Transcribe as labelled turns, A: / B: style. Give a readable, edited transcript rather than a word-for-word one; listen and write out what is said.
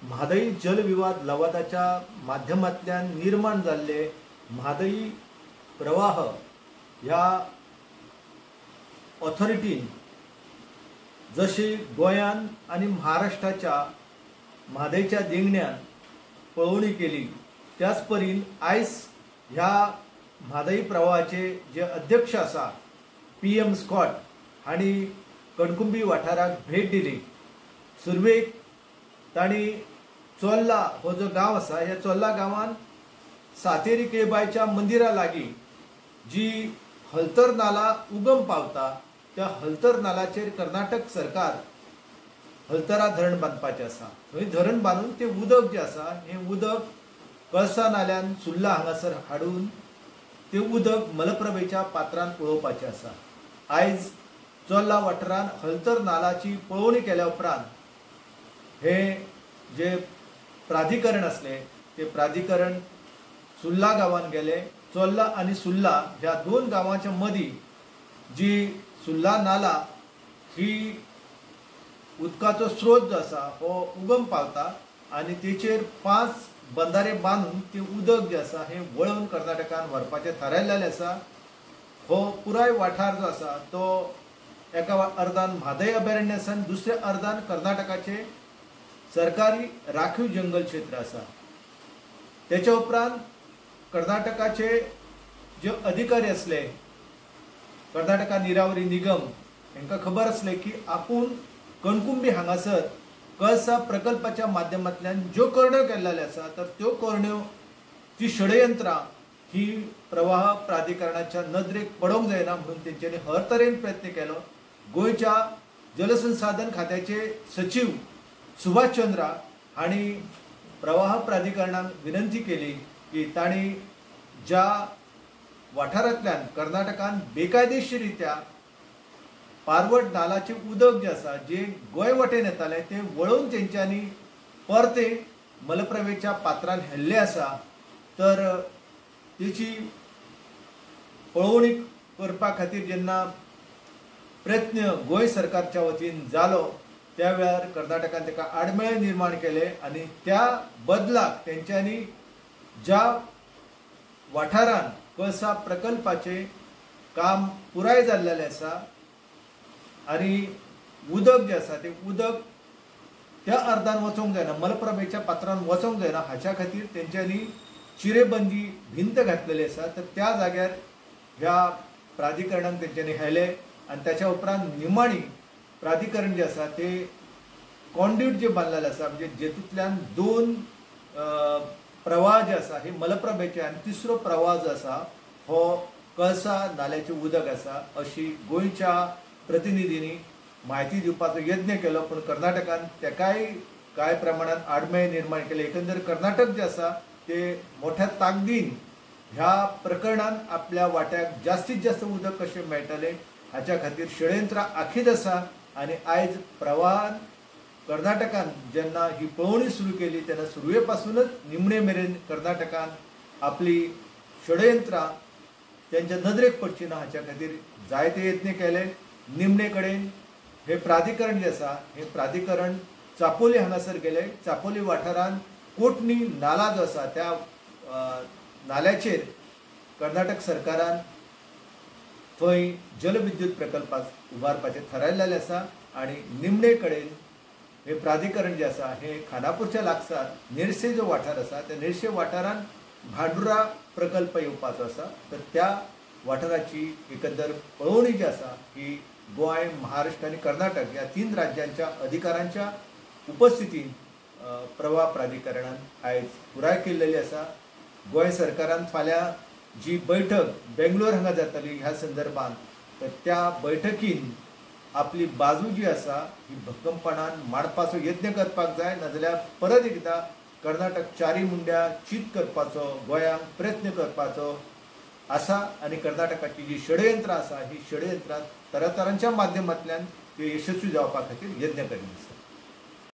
A: म्हादई जलविवाद लवादाच्या माध्यमांतल्यान निर्माण जाल्ले म्हादई प्रवाह ह्या ऑथॉरिटीन जशी गोंयान आनी महाराष्ट्राच्या म्हादयच्या देंगण्यान पळोवणी केली त्याच परीन आयज ह्या म्हादई प्रवाहाचे जे अध्यक्ष आसा PM Scott हांणी कणकुंबी वाठाराक भेट दिली. सुरवेक तांणी चोल्ला हो जो गांव आसा ह्या चोल्ला गांवान सातेरी केळबायच्या मंदिरा लागीं जी हलतर नाला उगम पावता त्या हलतर नालाचेर कर्नाटक सरकार हलतरा धरण बांदपाचें आसा. थंय धरण बांदून तें उदक जें आसा हें उदक कळसा नाल्यान सुर्ला हांगासर हाडून तें उदक मलप्रभेच्या पात्रान उडोवपाचें आसा. आयज चोल्ला वाठारान हलतर नालाची पळोवणी केल्या उपरांत हे जे प्राधिकरण आसलें ते प्राधिकरण सुर्ला गांवान गेले. चोल्ला आनी सुर्ला ह्या दोन गांवांच्या मदीं जी सुर्ला नाला ही उदकाचो स्रोत जो आसा हो उगम पावता आनी तेचेर 5 बंधारे बांदून ते उदक जें आसा हें वळोवन कर्नाटकान व्हरपाचें थारायलेलें आसा. हो पुराय वाठार जो आसा तो एका अर्दान म्हादय अभयारण्य आसा आनी दुसऱ्या अर्दान कर्नाटकाचे सरकारी राखीव जंगल क्षेत्र आसा. तेच्या उपरांत कर्नाटकाचे जे अधिकारी आसले कर्नाटका निरावरी निगम हांकां खबर आसलें की आपूण कणकुंबी हांगासर कळसा प्रकल्पाच्या माध्यमांतल्यान ज्यो करण्यो केल्ल्यो आसा तर त्यो करण्यो ती षडयंत्रां ही प्रवाह प्राधिकरणाच्या नदरेक पडोवंक जायना म्हणून तेंच्यांनी हर तरेन प्रयत्न केलो. गोंयच्या जलसंसाधन खात्याचे सचीव सुभाष चंद्रा हांणी प्रवाह प्राधिकरणाक विनंती केली की तांणी ज्या वाठारांतल्यान कर्नाटकान बेकायदेशीरित्या पारवट नालाचें उदक जें आसा जें गोंय वटेन येतालें तें वळोवन तेंच्यांनी परतें मलप्रभेच्या पात्रान हेल्लें आसा तर तेची पळोवणी करपा खातीर जेन्ना प्रयत्न गोंय सरकारच्या वतीन जालो त्या वेळार कर्नाटकान ताका आडमेळें निर्माण केलें आनी त्या बदलाक तेंच्यांनी ज्या वाठारान कळसा प्रकल्पाचें काम पुराय जाल्लें आसा आनी उदक जें आसा तें उदक त्या अर्दान वचोंक जायना, मलप्रभेच्या पात्रान वचोंक जायना हाच्या खातीर तेंच्यांनी चिरेबंदी भिंत घातलेली आसा. तर त्या जाग्यार ह्या प्राधिकरणाक तेंच्यांनी हेलें आनी त्याच्या उपरांत निमाणी प्राधिकरण जें आसा ते कॉन्ड्यूट जे बांदलेलें आसा म्हणजे जेतूंतल्यान 2 प्रवाह जे आसा हे मलप्रभेचे आनी तिसरो प्रवाह जो आसा हो कळसा नाल्याचें उदक आसा अशी गोंयच्या प्रतिनिधींनी म्हायती दिवपाचो यत्न केलो. पूण कर्नाटकान तेकाय कांय प्रमाणान आडमेळें निर्माण केलें. एकंदर कर्नाटक जें आसा ते मोठ्या ताकदीन ह्या प्रकरणान आपल्या वाट्याक जास्तीत जास्त उदक कशें मेळटलें हाच्या खातीर षडयंत्रां आखीत आसा. आनी आयज प्रवाहान कर्नाटकान जेन्ना ही पळोवणी सुरू केली तेन्ना सुरवे पासूनच निमणे मेरेन कर्नाटकान आपली षडयंत्रां तेंच्या नदरेक पडची ना हाच्या खातीर जायते यत्न केले. निमणे कडेन हे प्राधिकरण जें आसा हें प्राधिकरण चापोली हांगासर गेले. चापोली वाठारान कोटणी नाला जो आसा त्या नाल्याचेर कर्नाटक सरकारान थंय जलविद्युत प्रकल्पाक उबारपाचें थारायल्लें आसा. आनी निमणे कडेन हें प्राधिकरण जें आसा हें खानापूरच्या लागसार निरसे जो वाठार आसा त्या निरसे वाठारान भांडुरा प्रकल्प येवपाचो आसा. तर त्या वाठाराची एकंदर पळोवणी जी आसा ही गोंय, महाराष्ट्र आनी कर्नाटक ह्या 3 राज्यांच्या अधिकारांच्या उपस्थितीन प्रवाह प्राधिकरणान आयज पुराय केल्लेली आसा. गोंय सरकारान फाल्यां जी बैठक बेंगलोर हांगा जातली ह्या संदर्भात तर त्या बैठकीन आपली बाजू जी आसा ही भक्कमपणान मांडपाचो यत्न करपाक जाय, नाजाल्यार परत एकदां कर्नाटक चारी मुंड्या चीत करपाचो गोंयांक प्रयत्न करपाचो आसा. आनी कर्नाटकाची जी षडयंत्रां आसा ही षडयंत्रां तरातरांच्या माध्यमांतल्यान ती यशस्वी जावपा खातीर यत्न करीत आसा.